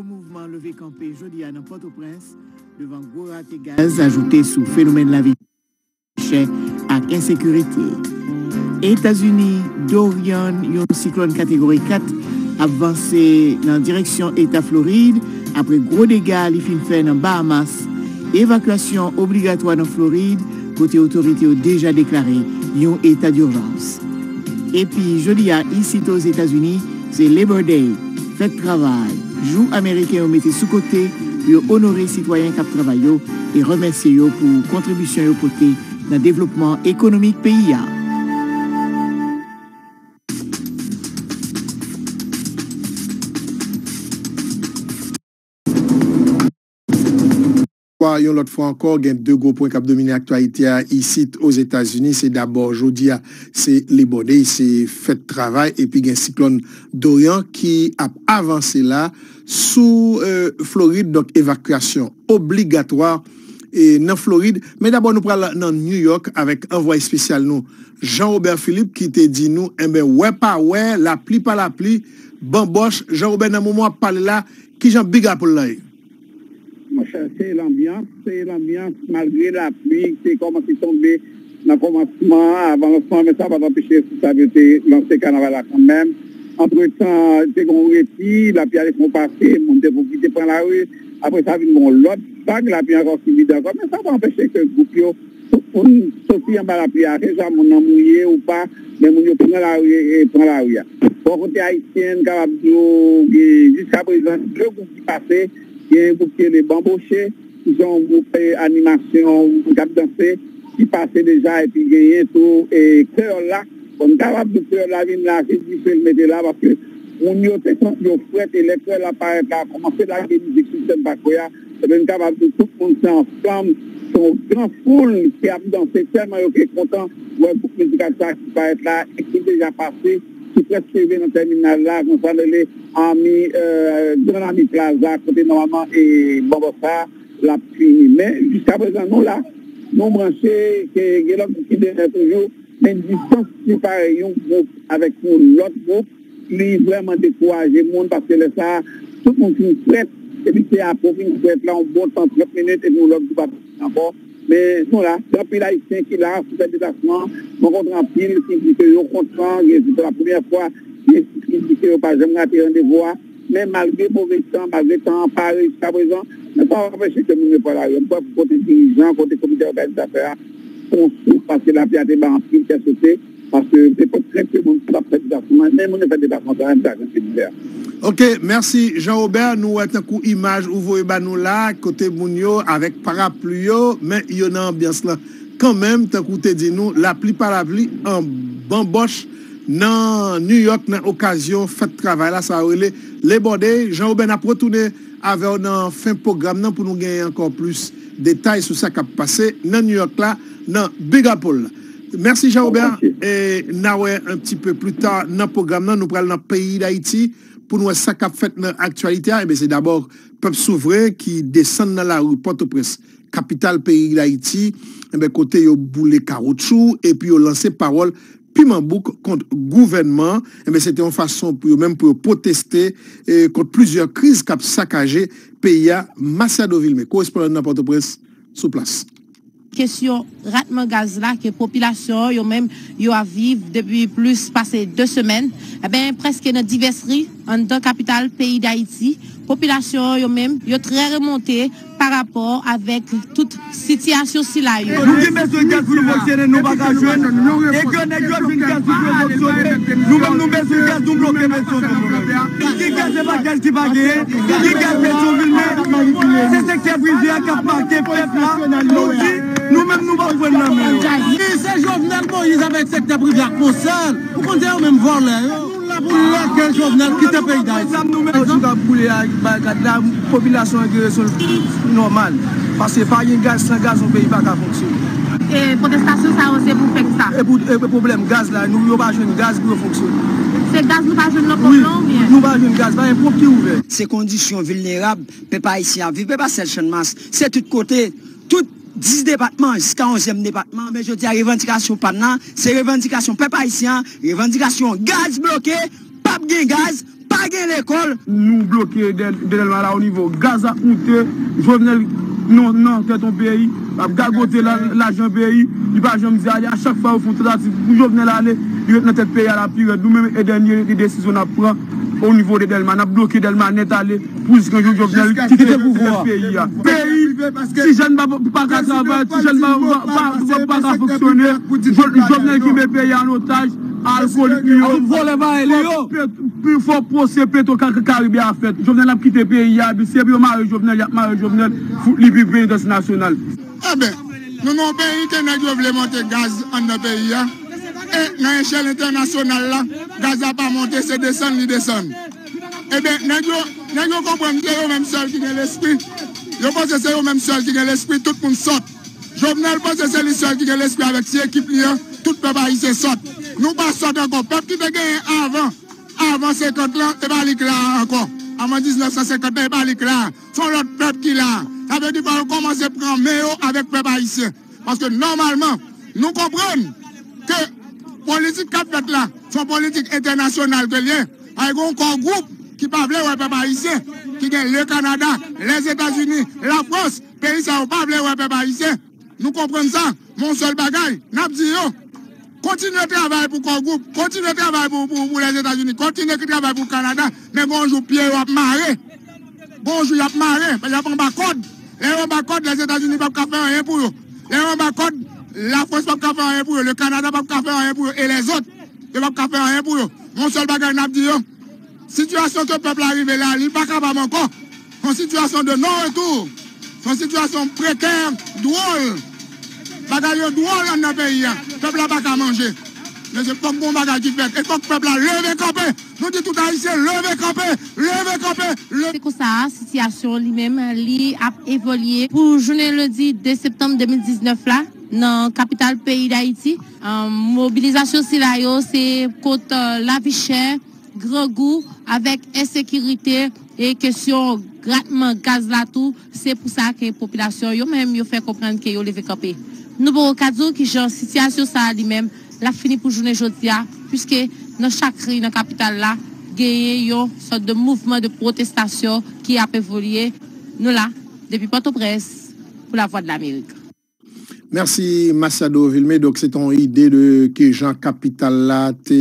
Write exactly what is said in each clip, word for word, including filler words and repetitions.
Mouvman leve kanpe jodi a nan Pòtoprens devan gwo rate gaz ajoute sou fenomèn lavi chè ak ensekirite. Etazini, Dorian, yon siklòn kategori kat, ap vanse nan direksyon eta Florid apre gwo dega li fin fè nan Bahamas. Evakyasyon obligatwa nan Florid, kote otorite yo deja deklare yon eta dijans. Epi jodi a, isit Ozetazini, se Labor Day, fèt travay, jou ameriken yo mete sou kote pou yo onore sitwayen k ap travay yo e remèsye yo pou kontribisyon yo pote nan devlopman ekonomik peyi a. Yon lòt fwa ankò, gen de gwo pwen k ap domine aktyalite a isit Ozetazini. Se dabò jodi a, se Labor Day, se fèt travay, epi gen siklòn Dorian ki ap avanse la sou, e, Florid, donk evakyasyon obligatwa, e, nan Florid. Men dabò, nou pral nan New York avèk anvwaye espesyal nou, Jean Robert Philippe, ki te di nou, enben, wè pa wè, lapli pa lapli, banbòch. Jean Robert, nan moman w ap pale la, kijan Big Apple la ye? Monchè, se lanbyans, se lanbyans, malgre lapli te kòmanse tonbe nan kòmansman an, avan lansman an, men sa pa t anpeche responsab yo te lanse kanaval la kanmenm. Antretan, te gen yon repi, lapli a te fè yon pase, moun te pwofite pran lari. Apre sa, vin gen yon lòt vag lapli ankò ki vide ankò, men sa pa anpeche ke gwoup yo, tout moun soti anba lapli a, ke swa moun nan mouye ou pa, men moun yo pran lari, e pran lari a. Bò kote ayisyen, n kapab di w, gen jiskaprezan de gwoup ki pase, gen yon gwoup ki rele Banboche, ki se yon gwoup, e, animasyon, moun k ap danse, ki pase deja, epi genyen tou, e, Kreyòl la. Bon, m kapab di Kreyòl la vin la, se dife l mete la, paske moun yo te santi yo frèt, e lè Kreyòl la parèt la, kòmanse lage mizik sou sèn pa kwè a, ebyen, m kapab di tout moun se ansanm, se yon gran foul ki ap danse, tèlman yo te kontan wè gwoup mizikal sa a ki parèt la, e ki deja pase, ki prèske rive nan tèminal la, konsa rele Ami, e, Grand Ami Plaza, kote nòmalman, e, banbòch sa a, l ap fini. Men, jiskaprezan, nou la, nou branche, ke gen lòt moun ki dèyè toujou, men distans separe yon gwoup avèk yon lòt gwoup, li vrèman dekouraje moun, paske lè sa a, tout moun fin frèt, epi se apre w fin frèt la, yon bon tan, trant minit, epi yon lòt gwoup ap ankò. Men nou la, gen anpil ayisyen ki la, ki fè deplasman, mwen kontre anpil ki di ke yo kontan, gen pou la premyè fwa, gen ki di ke yo pa janm rate randevou a, men malgre move tan, malgre tan an pare jiskaprezan, men sa pa anpeche ke moun yo pran lari. M kwè kote dirijan, kote komite òganizatè a, pran yon souf, paske lapli a te bay anpil kè sote, paske se te krent ke moun t ap fè deplasman an, men moun yo fè deplasman kanmenm, sa jan se di a. Ok, mèsi Jean Robert. Nou wè tankou imaj ou voye ba nou la, kote moun yo avèk parapli yo, men yo nan anbyans lan kanmenm, tankou w te di nou, lapli pa lapli, an banbòch nan New York nan okazyon fèt travay la, sa yo rele Labor Day. Jean Robert, n ap retounen avè w nan fen pwogram nan pou nou genyen ankò plis detay sou sa k ap pase nan New York la, nan Big Apple la. Mèsi Jean Robert. E n a wè un petit peu plus tard nan pwogram nan, nou pral nan peyi Dayiti pou n wè sa k ap fèt nan aktyalite a. Ebyen, se dabò pèp souvren ki desann nan lari Pòtoprens, kapital peyi Dayiti, enben, kote yo boule kawotchou epi yo lanse pawòl piman bouk kont gouvènman an. Enben, se te yon fason pou yo menm pou yo pwoteste, e, kont plizyè kriz k ap sakaje peyi a. Masiado Vilmé, korespondan nan Pòtoprens, sou plas. Kesyon ratman gaz la ke popilasyon an, yo menm, yo ap viv depi plis pase de semèn, enben, prèske nan divès ri anndan kapital peyi Dayiti, popilasyon an, yo menm, yo trè remonte pa rapò avèk tout sitiyasyon sila yo. Nou ki bezwen gaz pou nou fonksyone, nou pa ka jwenn. E ke nèg yo jwenn gaz pou yo fonksyone. Nou menm nou bezwen gaz, nou bloke bezwen nou. Ki gaz, se pa gaz ki pa genyen. Ki gaz, Petyonvil, men se sektè prive a k ap make pèp la. Nou di, nou menm nou p ap pran nan men yo. Ni se Jovenel Moïse avèk sektè prive a k pran sèl. Ou konn se yo menm vòlè yo. Nou la pou lòk ke Jovenel kite peyi Dayiti. Kòd yo k ap boule a, barikad la, popilasyon an gen rezon l nòmal. Paske pa gen gaz, san gaz, yon peyi pa ka fonksyone. E pwotestasyon sa yo se pou fè kisa? E pou, e pou pwoblèm gaz la, nou, yo pa jwenn gaz pou yo fonksyone. Se gaz nou pa jwenn nan ponp lan oubyen? Wi, nou pa jwenn gaz, pa gen ponp ki ouvè. Se kondisyon vilnerab pèp ayisyen ap viv, e pa sèl Channmas, se tout kote, tout dis depatman jiska onzyèm depatman. Men jodi a, revandikasyon pa n nan, se revandikasyon pèp ayisyen an, revandikasyon gaz bloke, p ap gen gaz, Pa gen lekòl. Nou bloke Dè- Dèlma la o nivo gaz ap moute, Jovenel nan nan tèt yon peyi, ap gagote la- lajan peyi, li pa janm di ale, a chak fwa yo fè yon tantativ pou Jovenel ale, li ret nan tèt peyi a la pi rèd. Nou menm e dènye desizyon n ap pran o nivo de Dèlma, n ap bloke Dèlma nèt ale pou jiskan jou Jovenel kite peyi a. Peyi, ti jèn pa pa ka travay, ti jèn pa pa- pa- pa- pa ka fonksyone, Jo- Jovenel kenbe peyi a an otaj, alkolik li yo. Vòlè bagay li yo. Pe- Pou fò pwosè Petro Ka- Karibe a fèt. Jovenel ap kite peyi a, epi se pou yo mare Jovenel, y ap mare Jovenel, fout li pi penitans nasyonal. Enben, nou nan yon peyi ke nèg yo vle monte gaz anndan peyi a. E nan echèl entènasyonal la, gaz la pa monte, se desann li desann. Enben, nèg yo, nèg yo konprann se yo menm sèl ki gen lespri. Yo panse se yo menm sèl ki gen lespri, tout moun sòt. Jovenel panse se li sèl ki gen lespri avèk ti ekip li an, tout pèp ayisyen sòt. Nou pa sòt ankò. Pèp ki te genyen avan, avan senkant lan, e pa li k la a ankò. Avan diznèf san senkant lan, e pa li k la a. Se yon lòt pèp ki la a. Sa vle di fò yo kòmanse pran men yo avèk pèp ayisyen. Paske nòmalman, nou konprann ke politik k ap fèt la, se yon politik entènasyonal ke l ye. Pa gen yon kò gwoup ki pa vle wè pèp ayisyen, ki gen le Kanada, Lèzetazini, Lafrans, peyi sa yo pa vle wè pèp ayisyen. Nou konprann sa, men yon sèl bagay, n ap di yo, kontinye travay pou kò gwoup, kontinye travay pou, pou, pou Lèzetazini, kontinye travay pou Kanada, men gon jou pye yo ap mare. Gon jou y ap mare, y ap anba kòd. Lè yo anba kòd, Lèzetazini p ap ka fè anyen pou yo. Lè yo anba kòd, Lafrans p ap ka fè anyen pou yo, le Kanada p ap ka fè anyen pou yo, e lèzòt, yo p ap ka fè anyen pou yo. Men yon sèl bagay n ap di yo, sitiyasyon ke pèp la rive la, li pa kapab ankò. Se yon sitiyasyon de non retou. Se yon sitiyasyon prekè, dwòl. Bagay yo dwòl anndan peyi a. Pèp la pa ka manje. Men se fòk gon bagay ki fèt. E fòk pèp la leve kanpe. Nou di tout Ayisyen, leve kanpe, leve kanpe, leve. Se konsa, sitiyasyon li menm, li ap evolye. Pou jounen lendi de septanm de mil diznèf la, nan kapital peyi Dayiti, mobilizasyon sila yo se kont lavi chè, grangou, avèk ensekirite e kesyon gratman gaz la tou. Se pou sa ke popilasyon yo menm yo fè konprann ke yo leve kanpe. Nou poko ka di w kijan sitiyasyon sa a li menm l ap fini pou jounen jodi a, piske nan chak ri nan kapital la genyen yon sòt de mouvman de pwotestasyon ki ap evolye. Nou la depi Pòtoprens pou Lavwadlamerik. Mèsi Masiado Vilmé. Donk se te yon ide de kijan kapital la te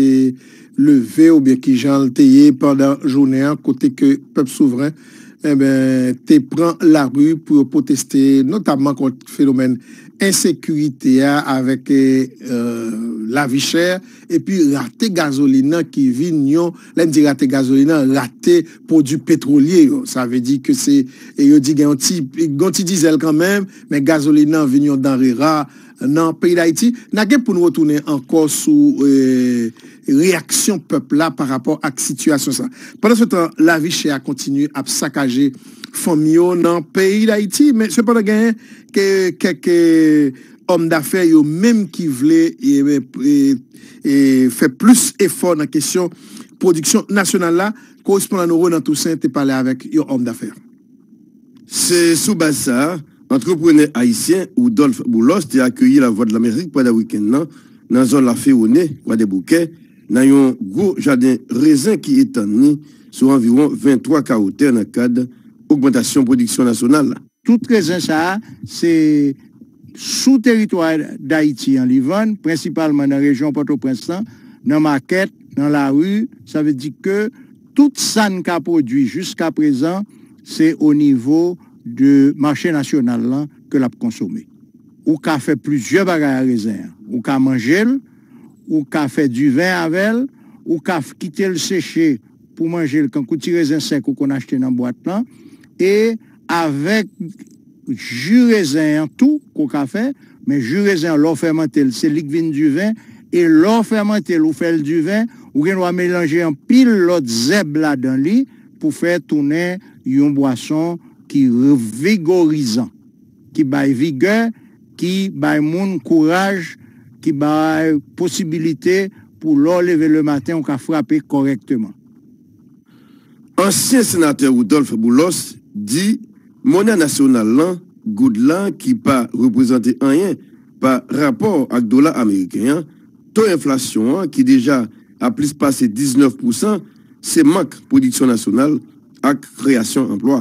leve oubyen kijan l te ye pandan jounen an, kote ke pèp souvren enben te pran lari pou yo pwoteste, notamman kont fenomèn ensekirite a avèk lavi chè, epi rate gazolin nan ki vin yon, lè n di rate gazolin nan, rate pwodui petwolye yo. Sa vle di ke se, e yo di gen yon ti, gen yon ti dizèl kanmenm, men gazolin nan vin yon danre ra nan peyi Dayiti. N a gen pou n retounen ankò sou e, reyaksyon pèp la pa rapò ak sitiyasyon sa. Pandansetan, lavi chè a kontinye ap sakaje fanmi yo nan peyi Dayiti, men sepandan genyen ke kèk e, òm dafè yo menm ki vle e, e, e, fè plis efò nan kesyon pwodiksyon nasyonal la. Korespondan nou Renan Toussaint te pale avèk yon òm dafè. Se sou baz sa a, antreprenè ayisyen Rudolph Boulos te akeyi Lavwadlamerik pandan wikenn nan nan zòn Lafewone, Kwadèboukè, nan yon gwo jaden rezen ki etann li sou anviwon venntwa kawo tè nan kad ogmantasyon pwodiksyon nasyonal la. Tout rezen sa a, se sou teritwa Dayiti an li vann, prensipalman nan rejyon Pòtoprens lan, nan makèt, nan lari, sa vle di ke tout sa n ka pwodui jiskaprezan, se o nivo de mache nasyonal lan ke l ap konsome. Ou ka fè plizyè bagay a rezen an. Ou ka manje l, ou ka fè diven avè l, ou ka kite l seche pou manje l kankou ti rezen sèk ou konn achte nan bwat lan. E avèk ji rezen an tou ke w ka fè, men ji rezen an lè w fèmante l, se li k vin diven, e lè w fèmante l, ou fè l diven, ou gen dwa melanje anpil lòt zèb ladan li pou fè tounen yon bwason ki vigorizan, ki bay vigè, ki bay moun kouraj, ki bay posibilite pou lè w leve lematen ou ka frape kòrèkteman. Ansyen senatè Rudolph Boulos di monè nasyonal lan, goud la ki pa reprezante anyen pa rapò ak dola ameriken an, to enflasyon an ki deja a plis pase diznèf pousan, se mank pwodiksyon nasyonal ak kreyasyon anplwa.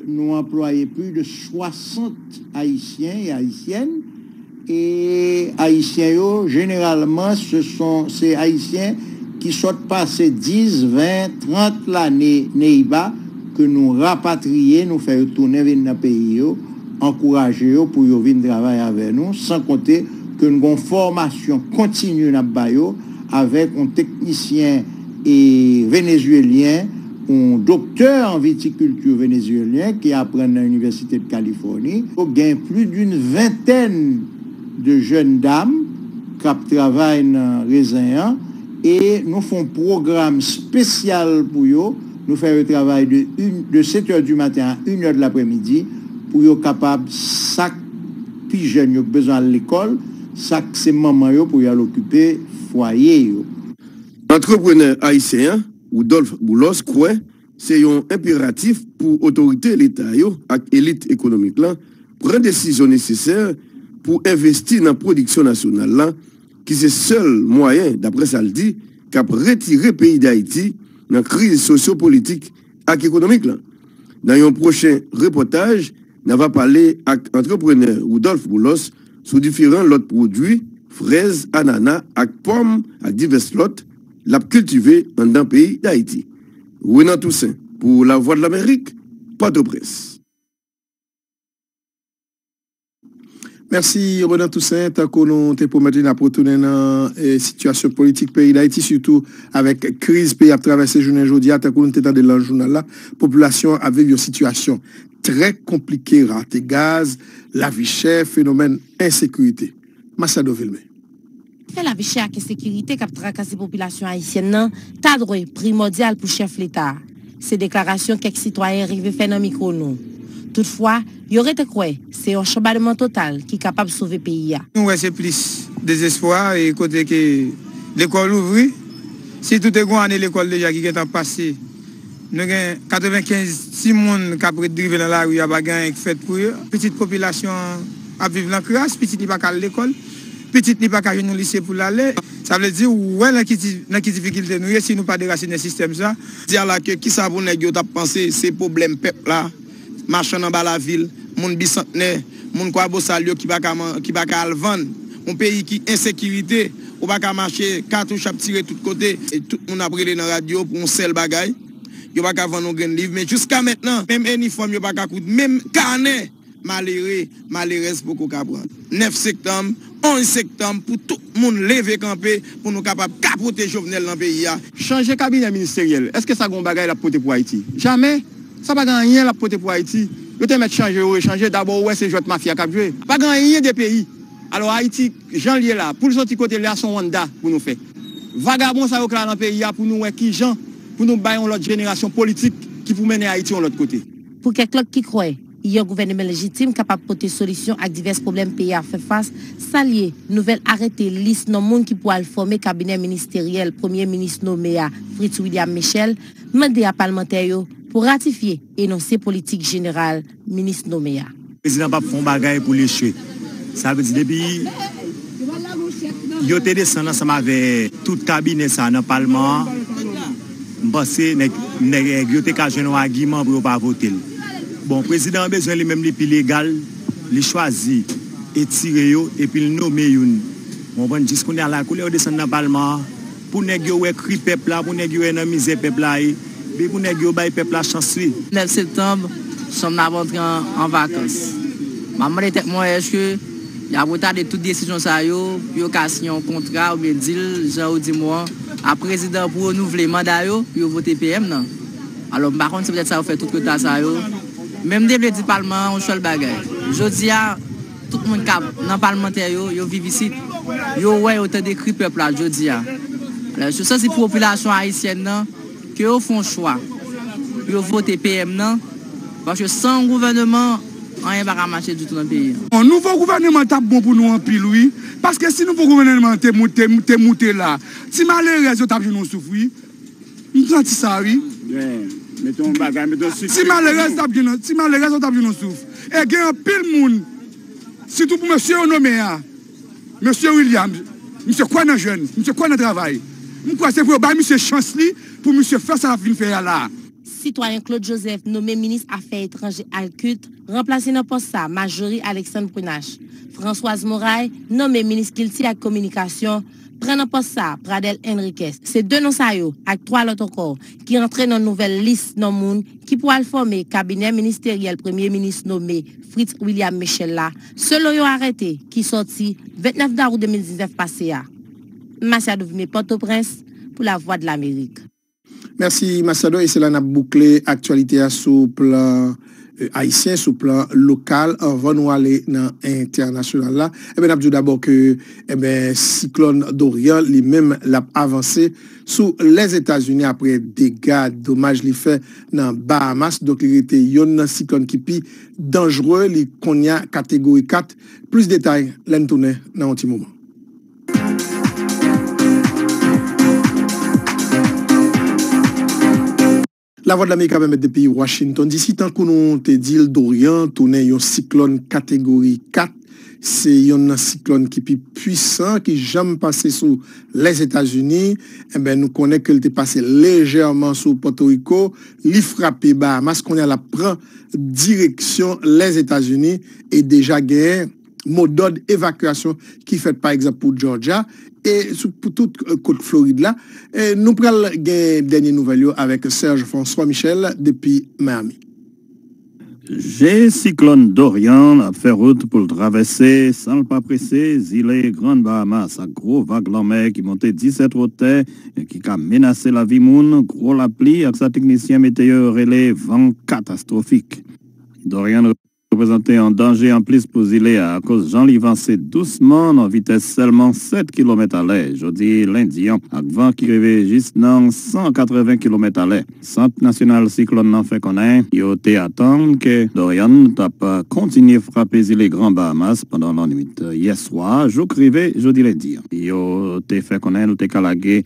Nou anplwaye plis de swasant Ayisyen e Ayisyèn, e Ayisyen yo, jeneralman, se son, se Ayisyen ki sot pase dis, ven, trant lane Neiba, ke nou rapatriye, nou fè yo tounen vin nan peyi yo, ankouraje yo pou yo vin travay avè nou, san konte ke n gon fòmasyon kontini n ap ba yo avèk yon teknisyen e venezuelyen, yon doktè an vitikilti venezuelyen ki aprann nan Université de Californie. Yo gen plis d'une vingtaine de jeunes dames k ap travay nan rezen an e nou fè yon pwogram espesyal pou yo. Nou fè yo travay de, de sèt è di maten a inè di lapremidi pou yo kapab, sa k pi jèn yo k bezwen al lekòl, sa k se manman yo pou y al okipe fwaye yo. Antreprenè ayisyen an, Rudolph Boulos, kwè se yon enperatif pou otorite Leta yo ak elit ekonomik lan pran desizyon nesesè pou envesti nan pwodiksyon nasyonal la, ki se sèl mwayen, daprè sa l di, k ap retire peyi Dayiti nan kriz sosyo-politik ak ekonomik lan. Nan yon pwochen repòtaj, n ava pale ak antreprenè Rudolph Boulos sou diferan lòt pwodui, frèz, anana ak pòm ak divès lòt, l ap kiltive anndan peyi Dayiti. Renan Toussaint pou Lavwadlamerik, Pòtoprens. Mèsi, Renan Toussaint. Tankou nou te pwomèt li, n ap retounen nan eh, sitiyasyon politik peyi Dayiti, sitou avèk kriz peyi ap travèse jounen jodi a. Tankou nou te tande l nan jounal la, popilasyon an ap viv yon sitiyasyon trè konplike, rate gaz, lavi chè, fenomèn ensekirite. Machado Vilmé. Fè lavi chè ak ensekirite k ap trakase popilasyon ayisyèn nan ta dwe primòdyal pou chèf Leta a. Se deklarasyon kèk sitwayen rive fè nan mikwo nou. Toutfwa, yo rete kwè se yon chanbaleman total ki kapab sove peyi a. Nou wè se plis dezespwa e kote ke lekòl ouvri, sitou te gon ane lekòl deja ki gentan pase. Nou gen katrevenkenz timoun k ap ret drive nan lari a, pa gen anyen k fèt pou yo. Pitit popilasyon an ap viv nan kras, pitit li pa ka al lekòl, pitit li pa ka jwenn yon lise pou l ale. Sa vle di, ou wè nan ki, nan ki difikilte nou ye si nou pa derasinen sistèm sa. Di a la ke kisa pou nèg yo t ap panse, se pwoblèm pèp la, machann anba lavil, moun Bisantnè, moun Kwabosal yo ki pa ka, ki pa ka al vann, yon peyi ki ensekirite, ou pa ka mache, katouch ap tire tout kote, e tout moun ap rele nan radyo pou yon sèl bagay. Yo pa ka vann yon grenn liv, men jiska mentnan, menm inifòm yo pa ka koud, menm kanè malere, malerèz poko ka pran. Nèf sektanm, onz sektanm, pou tout moun leve kanpe pou nou kapab kapote Jovenel nan peyi a. Chanje kabinè ministeryèl, èske sa gen yon bagay l ap pote pou Ayiti? Jamè! Sa pa gen anyen l ap pote pou Ayiti. Yo te mèt chanje, yo rechanje, dabò ou wè se jwèt mafya k ap jwe. Pa gen anyen de peyi. Alò Ayiti, jan l ye la, pou l soti kote l ye a, se yon wannda pou nou fè. Vagabon sa yo k la nan peyi a pou nou wè kijan pou nou bay yon lòt jenerasyon politik ki pou mennen Ayiti yon lòt kote. Pou kèk lòt ki kwè yon gouvèneman lejitim kapab pote solisyon ak divès pwoblèm peyi a ap fè fas, salye nouvèl arete lis non moun ki pou al fòme kabinè ministeryèl premye minis nome a, Fritz William Michel, mande a palmantè yo pou ratifye enonse politik jeneral minis nome a. Prezidan p ap fè yon bagay pou l echwe. Sa vle di depi yo te desann ansanm avè tout kabinè sa nan palman an, m panse nèg, nèg yo te ka jwenn yon agiman pou yo pa vote l. Bon, prezidan an bezwen li menm li pi legal, li chwazi etire yo epi l nome youn. Ou konprann? Jis kounye a la, koulè yo desann nan palman an, pou nèg yo wè kri pèp la, pou nèg yo wè nan mizè pèp la ye, epi pou nèg yo bay pèp la chans li. Nèf septanm, chanm nan ap antre an, an vakans. M ap mande tèt mwen, èske y ap retade tout desizyon sa yo pou yo ka siyen yon kontra oubyen dil, jan yo di mo an, a prezidan pou renouvle manda yo, pou yo vote P M nan? Alò, m pa konn si petèt sa yo fè tout reta sa yo. Men m te vle di palman an yon sèl bagay. Jodi a, tout moun k ap nan palmantè yo, yo viv isit. Yo wè, yo tande kri pèp la jodi a. Alò, se sansi pou popilasyon ayisyèn nan, ke yo fè yon chwa pou yo vote P M nan, paske san yon gouvèneman, anyen pa ka mache ditou nan peyi a. Yon nouvo gouvèneman t ap bon pou nou anpil, wi. Paske si nouvo gouvèneman an te moute, te moute la, ti malerèz yo t ap jwenn yon souf, wi. M santi sa, wi. Ti malerèz t ap jwenn, ti malerèz yo t ap jwenn yon souf. E gen anpil moun, sitou pou mesye yo nome a, mesye William, misye kwè nan jèn, misye kwè nan travay. M kwè se pou yo bay misye chans li, pou misye fè sa l ap vin fè a la a. Sitwayen Claude Joseph nonmen minis afè etranje ak kilt, ranplase nan pòs sa Marjorie Alexandre Prenache. Françoise Moraille nonmen minis kilti ak kominikasyon, pran nan pòs sa Pradel Henriquez. Se de non sa yo ak twa lòt ankò ki rantre nan nouvèl lis non moun ki pwal fòme kabinè ministeryèl premye minis nome Fritz William Michel la, selon yon arete ki sòti vennèf dawout de mil diznèf pase a. Masiado Vime, Pòtoprens, pou Lavwadlamerik. Mèsi Masiado, e se la n ap boukle aktyalite a sou plan ayisyen, sou plan lokal. Anvan nou ale nan entènasyonal la, enben n ap di w dabò ke enben siklòn Dorian li menm l ap avanse sou Lèzetazini apre dega domaj li fè nan Bahamas. Donk li rete yonn nan siklòn ki pi danjre, li kounye a kategori kat. Plis detay lè n tounen nan yon ti moman. Lavwadlamerik ap emèt depi Washington D C. Tankou nou te di l, Dorian tounen yon siklòn kategori kat. Se yonn nan siklòn ki pi pwisan ki janm pase sou Lèzetazini. Enben, nou konnen ke l te pase lejèman sou Pòtoriko. Li frape Bahamas. Kounye a l ap pran direksyon Lèzetazini e deja genyen modòd evakyasyon ki fèt pa egzanp pou Georgia e sou pou tout kot Florid la. Nou pral gen dènye nouvèl yo avèk Serge François Michel depi Miami. Je siklòn Dorian ap fè wout pou l travèse san l pa prese zile Grann Bahamas ak gwo vag lanmè ki monte disèt wotè ki ka menase lavi moun, gwo lapli ak sa teknisyen meteyo yo rele van katastwofik. Dorian reprezante yon danje anplis pou zile a akoz jan li vanse dousman nan vitès sèlman sèt kilomèt alè jodi lendi an, ak van ki rive jis nan san katreven kilomèt alè. Sant Nasyonal Siklòn nan fè konnen yo te atann ke Dorian t ap kontinye frape zile Gran Bahamas pandan lannwit yèswa a jouk rive jodi lendi an. Yo te fè konnen l te ka lage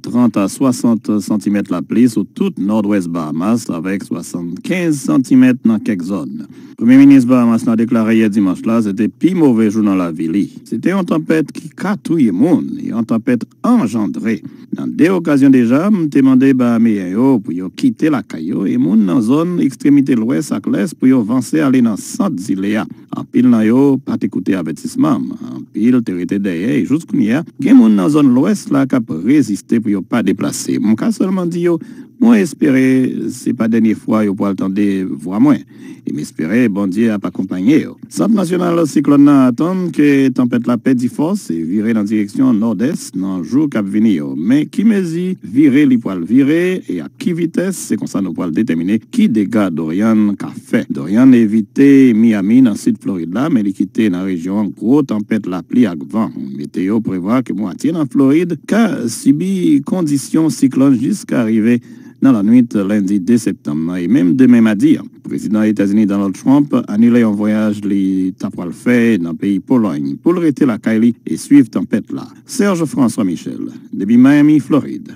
trant a swasant santimèt lapli sou tout nòdwès Bahamas, avèk swasannkenz santimèt nan kèk zòn. Premye minis Bahamas la deklare yè dimanch la se te pi move jou nan lavi li. Se te yon tanpèt ki ka touye moun, yon tanpèt anjandre. Nan de okazyon deja, m te mande Bahameyen yo pou yo kite lakay yo e moun nan zòn ekstremite lwès ak lès pou yo vanse ale nan sant zile a. Anpil nan yo pa te koute avètisman m. Anpil te rete dèyè e jous kounye a, gen moun nan zòn lwès la k ap reziste pou yo pa deplase. M ka sèlman di yo, mwen espere se pa dènye fwa yo pral tande vwa mwen. E m espere Bondye ap akonpanye yo. Sant Nasyonal Siklòn nan atann ke tanpèt la pèdi fòs e vire nan direksyon nòdès nan jou k ap vini yo. Men ki mezi vire li pral vire e ak ki vitès, se konsa nou pral detèmine ki dega Dorian ka fè. Dorian evite Miami nan sid Florid la, men li kite nan rejyon an gwo tanpèt lapli ak van. Meteyo prevwa ke mwatye nan Florid ka sibi kondisyon siklòn jiska rive nan lannwit lendi de septanm nan e menm demen madi an. Prezidan Etazini Donald Trump anile yon vwayaj li ta pral fè nan peyi Polòy pou l rete lakay li e swiv tanpèt la. Serge François Michel, depi Miami, Florid.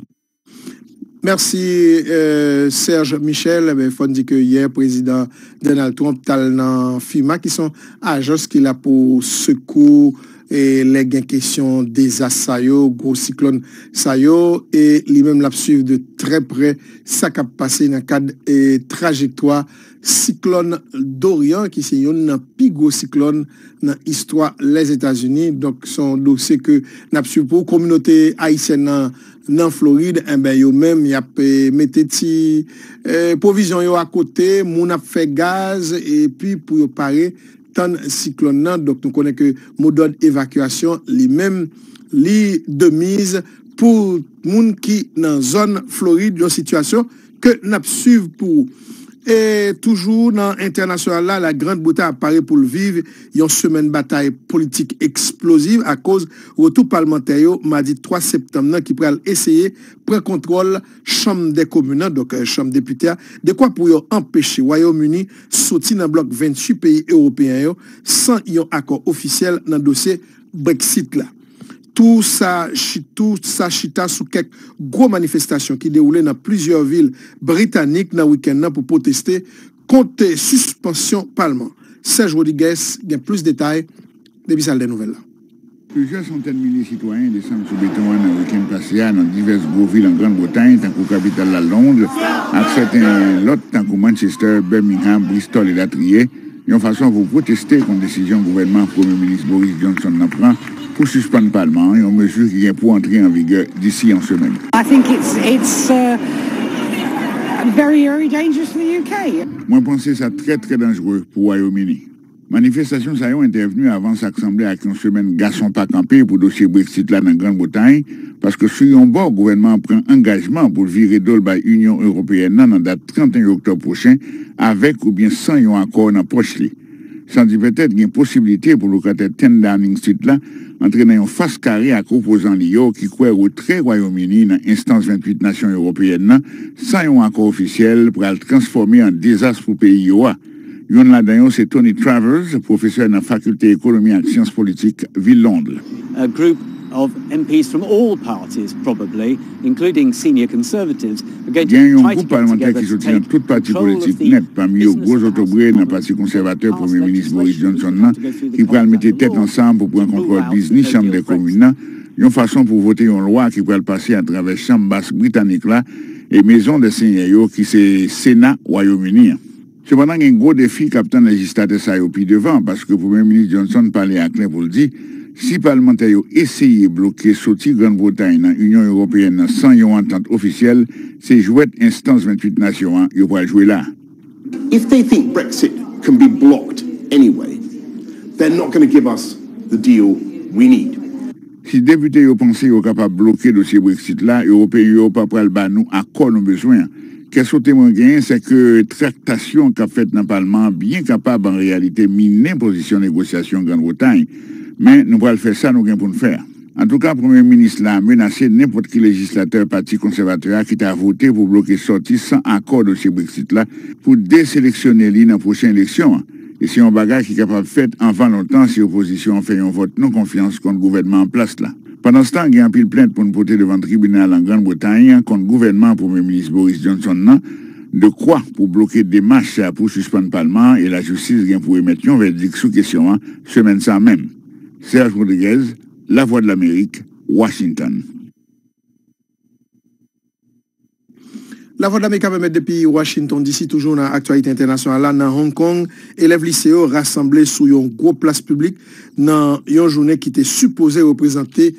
Mèsi Serge Michel. Enben, fò n di ke yè prezidan Donald Trump t al nan FEMA ki se yon ajans ki la pou sekou e lè gen kesyon dezas sa yo, gwo siklòn sa yo, e li menm l ap swiv de trè prè sa k ap pase nan kad e trajektwa siklòn Dorian ki se youn nan pi gwo siklòn nan istwa Lèzetazini. Donk se yon dosye ke n ap swiv pou kominote ayisyèn nan nan Florid, enben yo menm y ap mete ti pwovizyon yo akote, moun ap fè gaz epi pou yo pare tann siklòn nan. Donk nou konnen ke modòd evakyasyon li menm li de miz pou moun ki nan zòn Florid, yon sitiyasyon ke n ap swiv pou ou. E toujou nan entènasyonal la, Lagrand Bretay ap pare pou l viv yon semèn batay politik eksploziv akoz retou palmantè yo madi twa septanm nan ki pral eseye pran kontwòl Chanm dè Komin nan, donk Chanm Depite a, dekwa pou yo anpeche Wayòm Ini soti nan blòk venntuit peyi ewopeyen yo san yon akò ofisyèl nan dosye Brexit la. Tou sa, tou sa chita sou kèk gwo manifestasyon ki dewoule nan plizyè vil britanik nan wikenn nan pou pwoteste kont sispansyon palman. Serge Rodriguez gen plis detay depi sal dè nouvèl la. Plizyè santèn milye sitwayen desann sou beton an nan wikenn pase a nan divès gwo vil an Grann Bretay, tankou kapital la Londres, ak sèten lòt tankou Manchester, Birmingham, Bristol elatriye, yon fason pou pwoteste kont desizyon gouvènman Premye Minis Boris Johnson nan pran pou sispann palman an, yon mezi ki gen pou antre an vigè disi yon semèn. I think it's it's uh, very very dangerous for the U K. Mwen panse sa trè trè danjere pou Wayòm Ini. Manifestasyon sa yo entèvni avan sa k sanble ak yon semèn gason pa kanpe pou dosye Brexit la nan Grann Bretay, paske sou yon bò, gouvènman an pran angajman pou l vire do l bay Inyon Ewopeyèn nan nan dat trannteyen oktòb pwochen, avèk oubyen san yon akò nan pòch li. San di petèt, gen posiblite pou lokatè ten Downing Street la antre nan yon fas kare ak opozan li yo ki kwè retrè Wayòm Ini nan enstans venntuit nasyon ewopeyèn nan san yon akò ofisyèl pral transfòme an dezas pou peyi yo a. Youn ladan yo se Tony Travers, pwofesè nan Fakilte Ekonomi ak Syans Politik, vil Londres. A group of M Ps from all parties, probably, including senior Conservatives, are going to try to get together to take control of the business and economic markets. Gen yon gwoup palmantè ki soti nan tout pati politik nèt, pami yo gwo zotobre nan Pati Konsèvatè Premye Minis Boris Johnson nan, ki pral mete tèt ansanm pou pran kontwòl biznis Chanm dè Komin nan, yon fason pou vote yon lwa ki pral pase atravè Chanm Bas Britanik la e Mezon dè Senyè yo, ki se Sena Wayòm Ini an. Sepandan, gen gwo defi k ap tann lejislatè sa yo pi devan, paske Premye Minis Johnson pale aklè pou l di, si palmantè yo eseye bloke soti Grann Bretay nan Inyon Ewopeyèn nan san yon antant ofisyèl, se jwèt enstans venntuit nasyon an yo pral jwe la. If they think Brexit can be blocked anyway, they're not going to give us the deal we need. Si depite yo panse yo kapab bloke dosye Brexit la, Ewopeyen yo pa pral ba nou akò nou bezwen an. Kè sote mwen genyen, se ke traktasyon k ap fèt nan palman an byen kapab, an reyalite, minen pozisyon negosyasyon Grann Bretay. Men, nou pral fè sa nou gen pou n fè a. Antouka, Premye Minis la menase nenpòt ki lejislatè Pati Konsèvatè a ki ta vote pou bloke sòti san akò dosye Brexit la pou deseleksyone li nan pwochen eleksyon an. E se yon bagay ki kapab fèt anvan lontan si opozisyon an fè yon vòt non konfyans kont gouvènman an plas la. Pandanstan, gen anpil plent pou n pote devan tribinal an Grann Bretay kont gouvènman Premye Minis Boris Johnson nan, dekwa pou bloke demach pou sispann palman an, e lajistis gen pou emèt yon vèdik sou kesyon an semèn sa a menm. Serge Rodriguez, Lavwadlamerik, Washington. Lavwadlamerik ap emèt depi Washington D C, toujou nan aktyalite entènasyonal la. Nan Hong Kong, elèv lise yo rasanble sou yon gwo plas piblik nan yon jounen ki te sipoze reprezante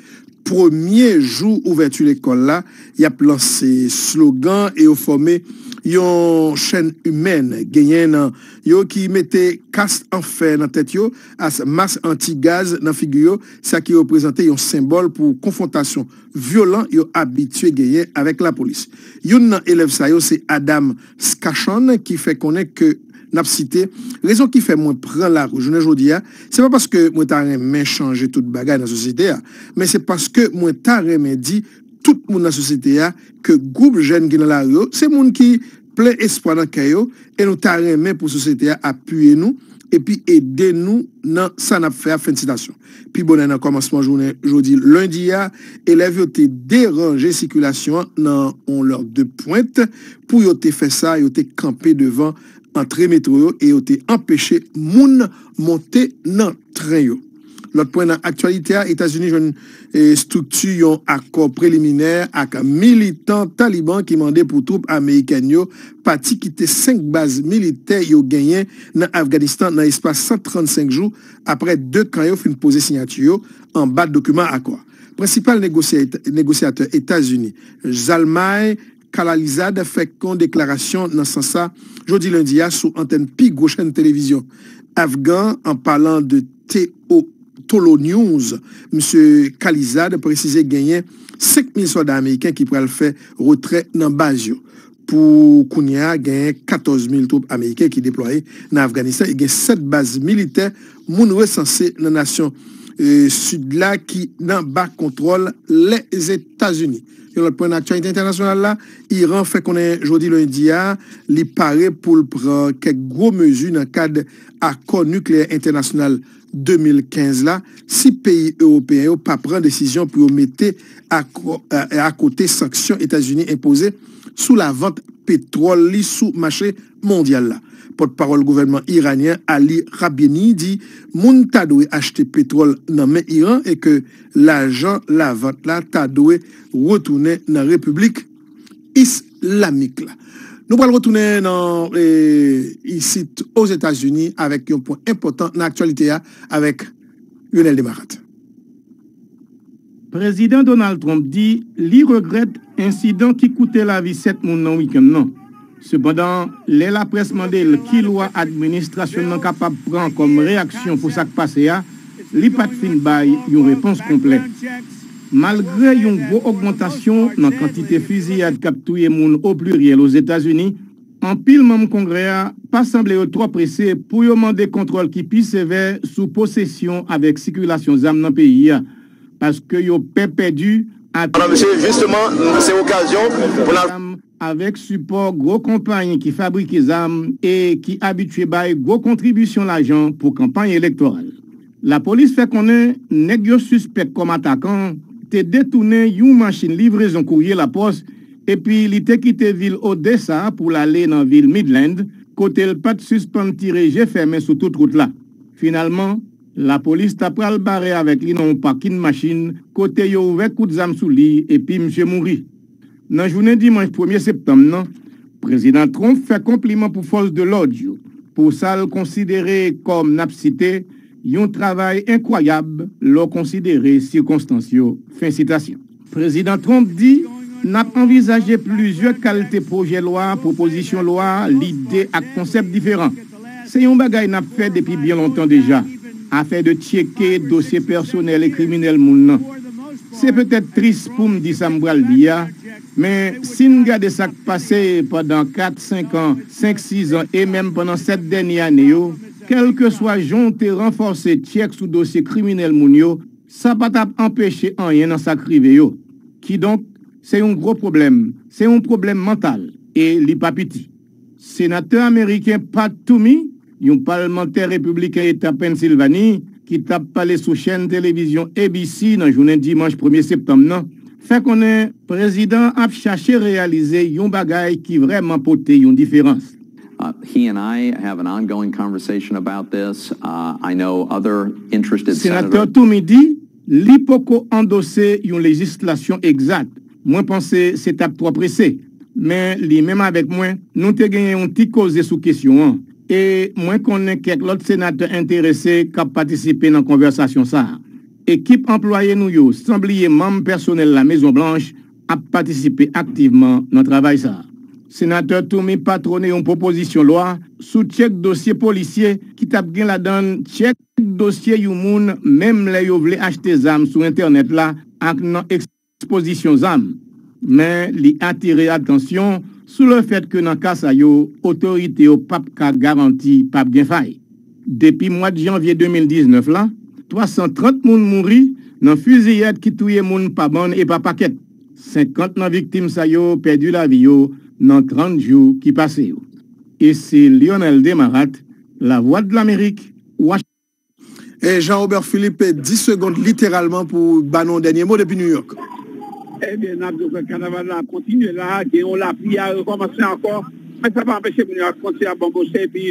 premye jou ouvèti lekòl la. Y ap lanse slogan e yo fòme yon chèn imèn. Genyen nan yo ki mete kas an fè nan tèt yo, ak mas anti-gaz nan figi yo, sa ki reprezante yon senbòl pou konfwontasyon vyolan yo abitye genyen avèk lapolis. Youn nan elèv sa yo se Adam Skachon, ki fè konnen ke, n ap site, rezon ki fè mwen pran lari jounen jodi a, se pa paske mwen ta renmen chanje tout bagay nan sosyete a, men se paske mwen ta renmen di tout moun nan sosyete a ke gwoup jèn ki nan lari yo, se moun ki plen espwa nan kè yo, e nou ta renmen pou sosyete a apiye nou epi ede nou nan sa n ap fè a, fen sitasyon. Pi bonè nan kòmansman jounen jodi lendi a, elèv yo te deranje sikilasyon an nan yon lè de pwent. Pou yo te fè sa, yo te kanpe devan antre metwo yo e yo te anpeche moun monte nan tren yo. Lòt pwen nan aktyalite a, Etazini jwenn, e, estrikti yon akò preliminè ak militan Taliban ki mande pou twoup amerikèn yo pati kite senk baz militè yo genyen nan Afganistan nan espas san trannsenk jou, apre de kan yo fin poze siyati yo anba dokiman akò a. Prensipal negosye-, negosyatè Etazini, Zalmay Khalilzad, fè yon deklarasyon nan sans sa jodi lendi a sou antèn pi gwo chèn televizyon afgan, an palan de Teo-, Tolo News. Misye Khalilzad presize genyen senk mil sòlda ameriken ki pral fè retrè nan baz yo. Pou kounye a, genyen katòz mil twoup ameriken ki deplwaye nan Afganistan e gen sèt baz militè moun resanse nan nasyon, e, sid la ki nan ba kontwòl Lèzetazini. Yon lòt pwen nan aktyalite entènasyonal la, Iran fè konnen jodi lendi a, li pare pou l pran kèk gwo mezi nan kad akò nikleyè entènasyonal de mil kenz la, si peyi ewopeyen yo pa pran desizyon pou yo mete akò, a, akote sanksyon Etazini enpoze sou lavant petwòl li sou mache mondyal la. Pòtpawòl gouvènman iranyen Ali Rabieni di moun ta dwe achte petwòl nan men Iran e ke lajan lavant la ta dwe retounen nan Repiblik Islamik la. Nou pral retounen nan eh, isit Ozetazini avèk yon pwen enpòtan nan aktyalite a avèk Lionel Demarat. Prezidan Donald Trump di li regrèt ensidan ki koute lavi sèt moun nan wikenn nan. Sepandan, lè laprès mande l ki lwa administrasyon nan kapab pran kòm reyaksyon pou sa k pase a, li pa t fin bay yon repons konplè. Malgre yon gwo ogmantasyon nan kantite fiziyad k ap touye moun o pliryèl Ozetazini, anpil manm Kongrè a pa sanble yo twò prese pou yo mande kontwòl ki pi sevè sou posesyon avèk sikilasyon zam nan peyi a, paske yo pè pèdi atè zam avèk sipò gwo konpayi ki fabrike zam e ki abitye bay gwo kontribisyon lajan pou kanpay elektoral. Lapolis fè konnen nèg yo sispèk kòm atakan te detounen yon machin livrezon kourye lapòs epi li te kite vil Odessa pou l ale nan vil Midland, kote l pa t sispann tire je fèmen sou tout wout la. Finalman, lapolis ta pral bare avèk li nan yon pakin machin kote yo ouvè kout zam sou li epi misye mouri. Nan jounen dimanch premye septanm nan, Prezidan Trump fè konpliman pou fòs de lòd yo pou sa l konsidere kòm n ap site yon travay enkwayab lè w konsidere sikonstans yo. Fen sitasyon. Prezidan Trump di n ap anvizaje plizyè kalite pwojè lwa, pwopozisyon lwa, lide ak konsèp diferan. Se yon bagay n ap fè depi byen lontan deja, afè de tcheke dosye pèsonèl e kriminèl moun nan. Se petèt tris pou m di sa m pral di a, men si n gade sa k pase pandan kat, senk an, senk, sis an e menm pandan sèt dènye ane yo, kèlkeswa jan w te ranfòse tchèk sou dosye kriminèl moun yo, sa pa t ap anpeche anyen nan sa k rive yo. Kidonk, se yon gwo pwoblèm, se yon pwoblèm mantal, e li pa piti. Senatè ameriken Pat Toomey, yon palmantè repibliken eta Pennsilvani, ki t ap pale sou chèn televizyon A B C nan jounen dimanch premye septanm nan, fè konnen prezidan an ap chache reyalize yon bagay ki vrèman pote yon diferans. Uh, he and I have an ongoing conversation about this. Uh, I know other interested Senatè senators. Toomey di li poko andose yon lejislasyon egzak. Mwen panse se t ap twò prese. Men li menm avèk mwen, nou te genyen yon ti koze sou kesyon an. E mwen konnen kèk lòt senatè enterese k ap patisipe nan konvèsasyon sa a. Ekip anplwaye nou yo, san bliye manm pèsonèl Lamezon Blanch, ap patisipe aktivman nan travay sa a. Senatè Toomey patwone yon pwopozisyon lwa sou tchèk dosye polisye ki t ap gen ladan l tchèk dosye yon moun menm lè yo vle achte zam sou entènèt la ak nan ekspozisyon zam. Men li atire atansyon sou lefèt ke nan ka sa yo, otorite yo p ap ka garanti p ap gen fay. Depi mwad janvye de mil diznèf la, twa san trant moun mouri nan fiziyad ki touye moun pa bann e pa pakèt. Senkant nan viktim sa yo pèdi lavi yo nan trant jou ki pase yo. Isi Lionel Demarat, Lavwadlamerik, Washington. E Jean Robert Philippe, dis segonn literalman pou ba nou yon dènye mo depi New York. Ebyen, n ap di w ke kanaval la ap kontinye la, gen yon lapli a rekòmanse ankò, men sa pa anpeche moun yo ap kontinye ap banboche epi